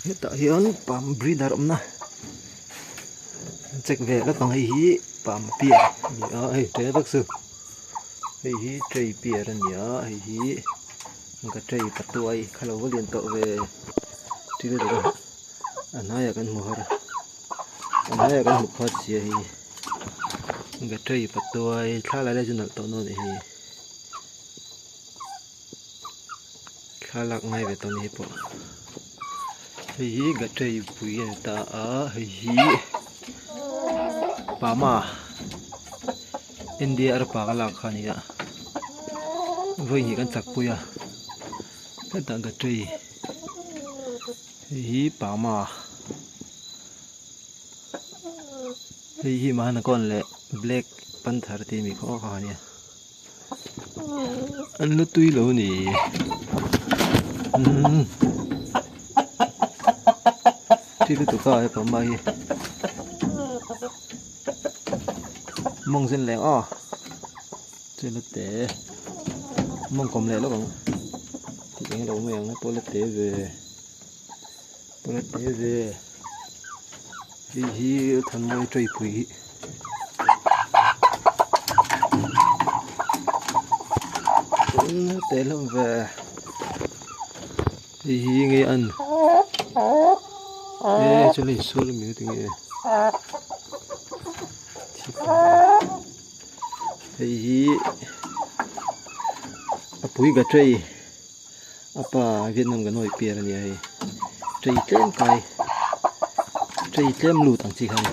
Hetah hian palm breeder awmna check ve lawk ang hei hi palm pier a ni a hei tle vak chu hei hi tray pier a ni a hei hi ka tray patuai kha lo va lian tawh ve thil a hnaiah kan hmu har a a hnaiah kan hmu khat sia hei ka tray patuai thla lai lai chu nalh tawh dawn a nih hi. Thlalak ngai ve tawh ni pawh hei hi gateway pui a ni ta a hei hi Pama India arpa ka lak kha a ni a vawi hnih kan chak pui a hetah gateway hei hi Pama hei hi Mahanakhon leh Black Panther tih mi khaw kha a nia. An la tui lo ni umm thil lutuk a hepa mai hi mawng zen leng aw chu la te mawng kawm leh lawk ang tih eng lo mai ang pawh la te ve pawh la te ve hei hi thanmawi tawipui hi. Te hlawm ve hei hi nge an e chuan hei sual ami ti nge hei hi a pui ka tray a pa Vietnam kan hawi piar a nia hei tray tlem kai tray tlem lut ang chi kha a ni.